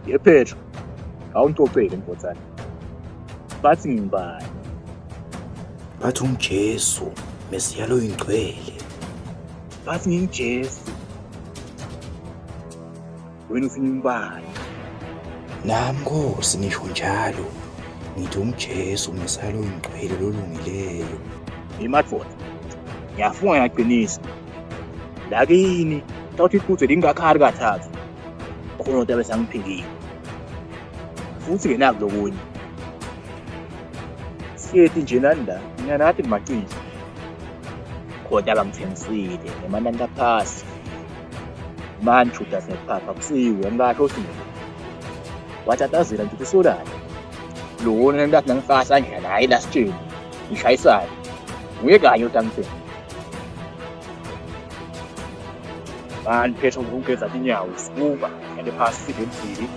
Ye Petro, awungixoxele ndvodzana. Bathi ngingubani? Bathi unguJesu, Mesiya loyingcwele. Bathi nginguJesu. Wena uthi ngingubani? Nami Nkosi ngisho njalo. Ngithi unguJesu, Mesiya loyingcwele lolungileyo. Imadvoda, ngiyafunga ngiyaqinisa. Lakini tawuthi iqhude lingakhali kathathu. Khona otabe sangiphikile. Futhi-ke naku lokunye. Siyethi nje nani la, mina nathi ngimacili. Khona bangithengisile ngemanani aphasi. Mani Judas ngephapha kusiwe angikasho ukuthi mina. Watatazela nje ukuthi solani. Lona nentathi nangifaka sandla naye la sitsheni. Ngishayisana. Nguye kanye otangithenga. Mani phetha ukugeza inyawo sibuka ngale phasi sidle emdlini.